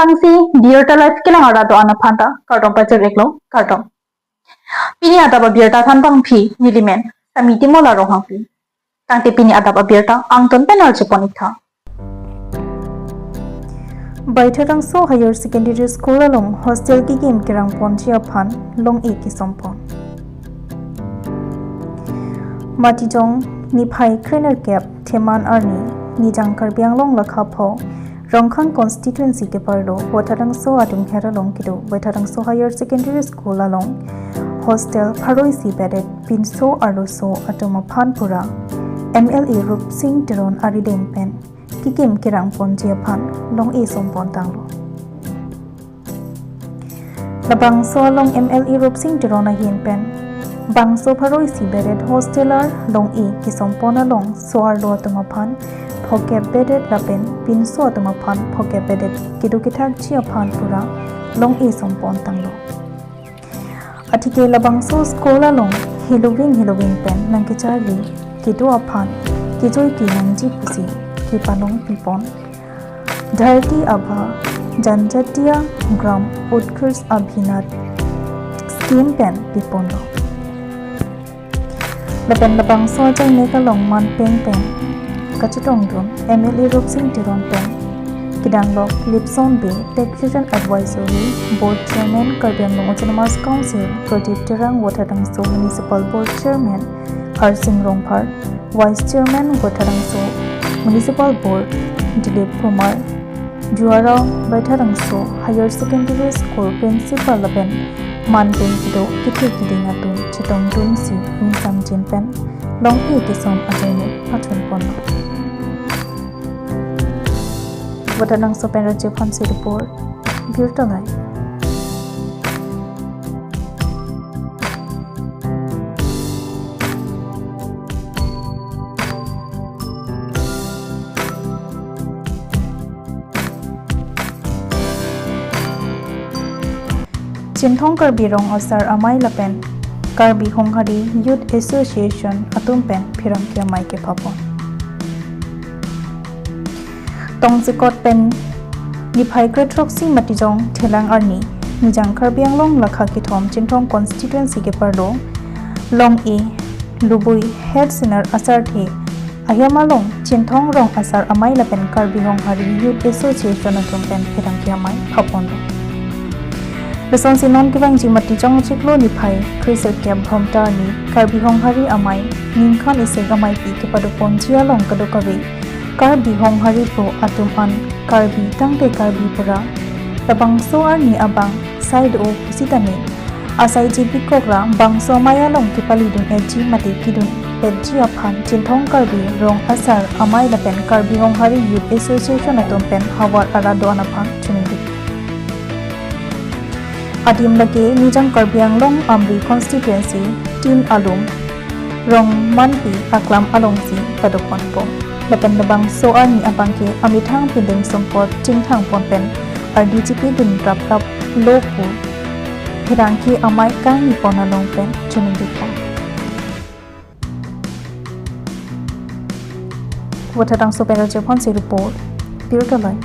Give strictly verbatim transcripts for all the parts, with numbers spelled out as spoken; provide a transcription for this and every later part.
Tangsi, Birta Live kelang arat do-an aphan ta kardom pajir-iklo, kardom. Pini adap abirta thanbangpi nelimen Sami Timol Ronghangpi. Tangte pini adap abirta angton pen arjupon-iktha. Baithalangso Higher Secondary School along hostel kekim kerang ponji aphan long-e kesompon. Matijong niphai krenerkep Theman arni, Nijang Karbi Anglong lakha pho, Rongkhang constituency keparlo Baithalangso adungher along kedo Baithalangso Higher Secondary School along hostel pharo isi bedet pinso arloso atum aphan pura M L A Rupsing Teron arideng pen kekim kerang ponji aphan long-e sompon tanglo. Labangso along M L A Rupsing Teron ahin pen bangso pharo isi bedet hostelar long-e kesompon along so-arlo atum aphan phokep bedet lapen pinso atum aphan phokep bedet kedo kethakji aphan pura long-e sompon tanglo. Atheke labangso school along heloving heloving pen nangkecharli kedo aphan kejoi kenangji pusi kepalong pipon Dharti Aaba Janjatiya Gram Utkarsh Abhinyan scheme pen piponlo. Lapen labangso ajainek along manpeng pen kachetongdun M L A Rupsing Teron pen kedanglok Lipson Bey, Taxation Advisory Board Chairman, Karbi Anglong Autonomous Council, Pradip Terang, Baithalangso Municipal Board Chairman Harsing Rongphar, Vice Chairman Baithalangso Municipal Board Dilip Kumar, Juarao Baithalangso Higher Secondary School Principal lapen manpeng kedo kethe keding atum chetongdunsi ingsamjin pen long-e kesom ajainek pathunponlo. Baithalangso pen Rajiv Hanse report, Birta Live. Chinthong Karbi Rong Asar Amei lapen Karbi Honghari Youth Association atum pen pherangke amei kephapon. Tongsekot pen niphai krethroksi Matijong Thelang arni, Nijang Karbi Anglong lakha kethom Chinthong constituency keparlo long-e Lubui Head Senior Asarthe ahem along Chinthong Rong Asar Amei lapen Karbi Honghari Youth Association atum pen pherangke amei phaponlo. Lasonsi non kevangji Matijong achiklo niphai kresirkep Bhomta arni Karbi Honghari Amei ningkan isi ameipi kepadoponji along kadokave Karbi Honghari po atum an Karbi tangte Karbi pura labangso arni abang sai do pusitame asai jibikok ra bangso amei along kepalidun-etji mate kedun-etji aphan Chinthong Karbi Rong Asar Amei lapen Karbi Honghari Youth Association atum pen havar arat do-an aphan choningri. Adim lake Nijang Karbi Anglong Amri constituency tin alum Rongmanpi aklam alongsi padoponpo. Lapen labangso arni abangke amethang pindeng sumpot chingthangpon pen ardi chipidun rapraplo pu pherangke amei kangnipon along pen choningripo. Baithalangso pen Rajiv Hanse report, Birta Live.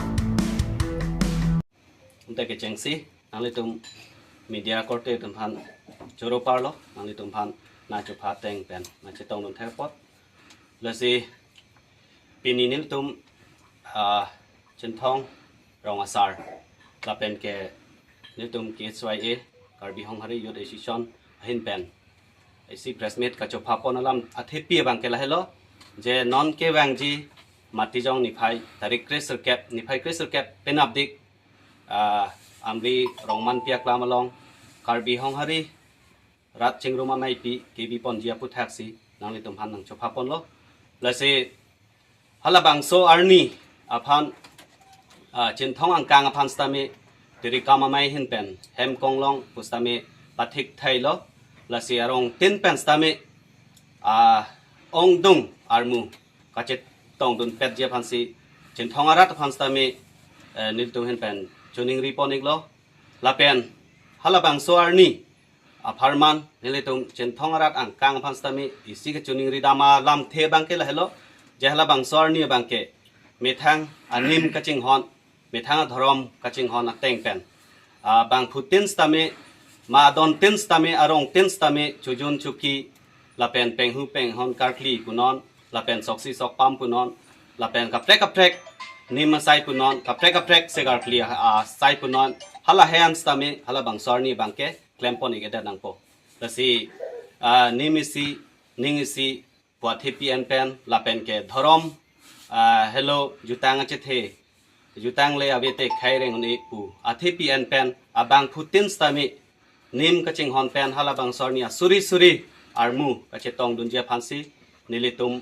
Ante kechengsi, nanglitum media korte atum aphan choro parlo, nanglitum aphan nangchepha ateng pen nangchetongdun thek apot. Lasi pini nelitum, ah, Chinthong Rong Asar lapen ke nelitum K H Y A, Karbi Honghari Youth Association ahin pen isi press meet kachophapon alam athepi abangke lahelo, je non kevangji Matijong niphai tarik kresirkep, niphai kresirkep penapdik, ah, Amri Rongmanpi aklam along Karbi Honghari rat chingrum ameipi kebiponji aputhaksi nanglitum aphan nangchophaponlo. Lasi halabangso arni aphan, ah, Chinthong angkang aphan sitame tirikam amei ahin pen hem konglong pu sitame pathik thailo. Lasi arong tin pen sitame, ah, ongdung armu kachetongdunpetji aphansi Chinthong arat aphan sitame, eh, nelitum ahin pen choningripon-iklo. Lapen halabangso arni apharman nelitum Chinthong arat angkang aphan sitame isi kachoningri dam alamthe abangke lahelo, je halabangso arni abangke methang anim kachinghon methang adhorom kachinghon ateng pen, ah, bangphutin sitame, ma adontin sitame, arongtin sitame, chojun choki, lapen penghu penghon karkli punon, lapen soksi sokpam punon, lapen kaprek kaprek nim asai punon, kaprek kaprek sekarkli a-, asai punon, hala he-an sitame, halabangso arni abangke klempon ik-edet nangpo. Lasi, ah, nim isi, ning isi, pu athepi an pen, lapen ke dhorom, ah, helo jutang achethe, jutang le ave te khai reng un-e pu athepi an pen, abangphutin sitame nim kachinghon pen halabangso arni asuri suri armu kachetongdunji aphansi nelitum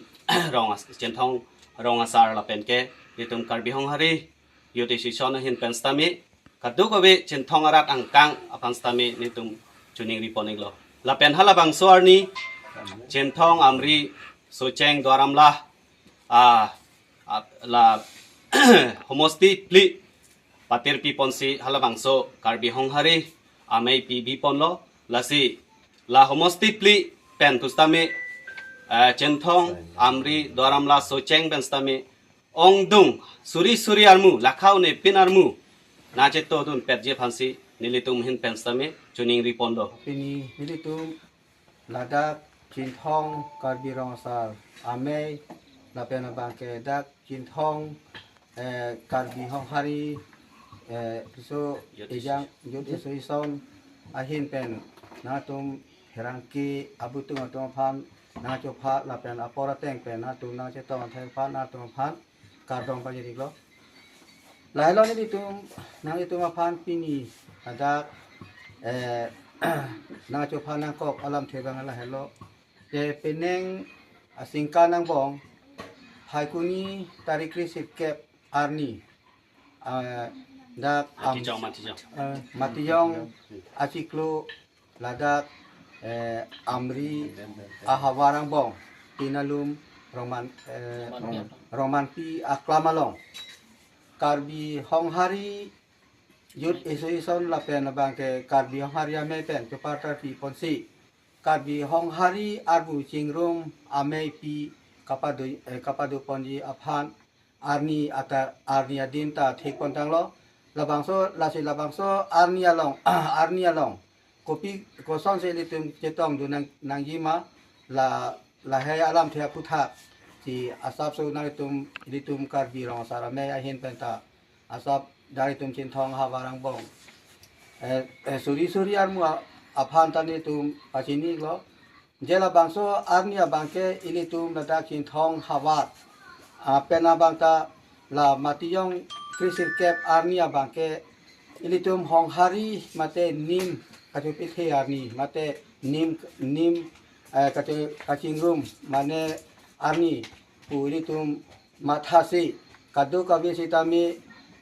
rong as-, Chinthong rong asar lapen ke nelitum Karbi Honghari Youth Association ahin pen sitame, kadokave Chinthong arat angkang aphan sitame nelitum choningri pon iklo. Lapen halabangso arni Chinthong, Amri, Socheng, Duar Amla, ah, ah, la homosti phli patirpi ponsi halabangso Karbi Honghari amei pibi ponlo. Lasi la homosti phli pen pu sitame, eh, Chinthong, Amri, Duar Amla, Socheng pen sitame ongdung suri suri armu, lakha un-e pin armu nangchetongdun petji aphansi nelitum ahin pen sitame choningri ponlo. Pini nelitum ladak Chinthong Karbi Rong Asar amei, lapen abangke dak Chinthong, eh, Karbi Honghari, eh, so Youth ejang Association. Youth Association ahin pen nangtum pherangke abutung atum aphan nangchopha, lapen apor ateng pen nangtum nangchetong atheng aphan nangtum aphan kardom pajir iklo. Lahelo nelitum, nanglitum aphan pini ladak, eh, nangchopha nangkok alamthe abang lahelo. Ke penang asingkan angbong, Phaikuni tarik kresirkep arni, ah, dak am-, Matijong, Matijong. Eh, Matijong achiklo ladak, eh, Amri ahavar angbong, Pinalum Rongman, eh, Rongmanpi aklam along, Karbi Honghari Youth Association lapen abangke Karbi Honghari amei pen chopartarpi ponsi Karbi Honghari armu chingrum amei pi kapado, eh, kapado ponji aphan arni ata, arni adim ta thek pon tanglo. Labangso, lasi labangso arni along, arni along kopi kosonsi ilitum chetongdun nang, nangji ma, la, lahei alamthe aputhak si asapso nangtum, ilitum Karbi Rong Asar amei ahin pen ta asap dak itum Chinthong ahavar angbong, eh, eh, suri suri armu a-, aphan ta nelitum pachini iklo. Je labangso arni abangke ilitum ladak Chinthong ahavar, ah, pen abang ta la Matijong kresirkep arni abangke ilitum Honghari mate nim kachopithe arni mate nim, nim, eh, kacho-, kachingrum mane arni pu ilitum mathasi kadokave sitame,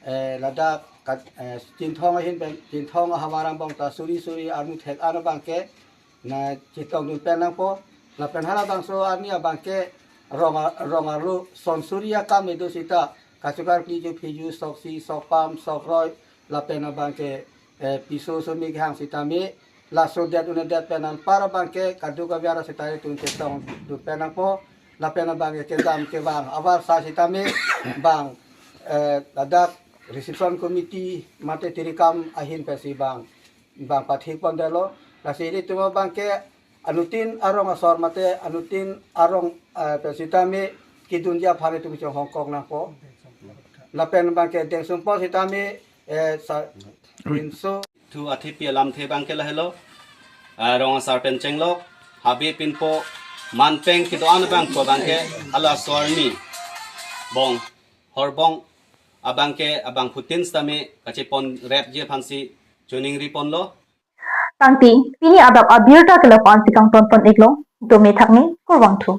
eh, ladak kat-, eh, Chinthong ahin pen, Chinthong ahavar angbong ta suri suri armu thek-an abangke nangchetongdun pen nangpo. Lapen halabangso arni abangke rong a-, rong arlo son suri akam kedo sita kachokarkli, chophiju, soksi, sokpam, sokroi, lapen abangke, eh, piso somi kehang sitame, laso det un-edet pen anpar abangke kadokave arat sita itum chetongdun pen nangpo. Lapen abangke kedam kevang avarsai sitame bang, eh, ladak reception committee mate tirikam ahin pensi bang, bang pathek pondetlo. Lasi ilitum abangke anuttin arong asor mate anuttin arong, eh, pen sitame kedunji aphan itum chonghongkok nangpo. Lapen abangke dengsumpot sitame, eh, sa-, inso. Thu athepi alamthe abangke lahelo. Ah, rong asar pen chenglok, habe pinpo, manpeng kedo-an abang pu abangke halaso arni bong, horbong abangke abangphutin sitame kacheponrapji aphansi choningri ponlo. Tangte, pini adap abirta ke lapu-ansi kangton pon iklo, dome thakme, kurvangthu.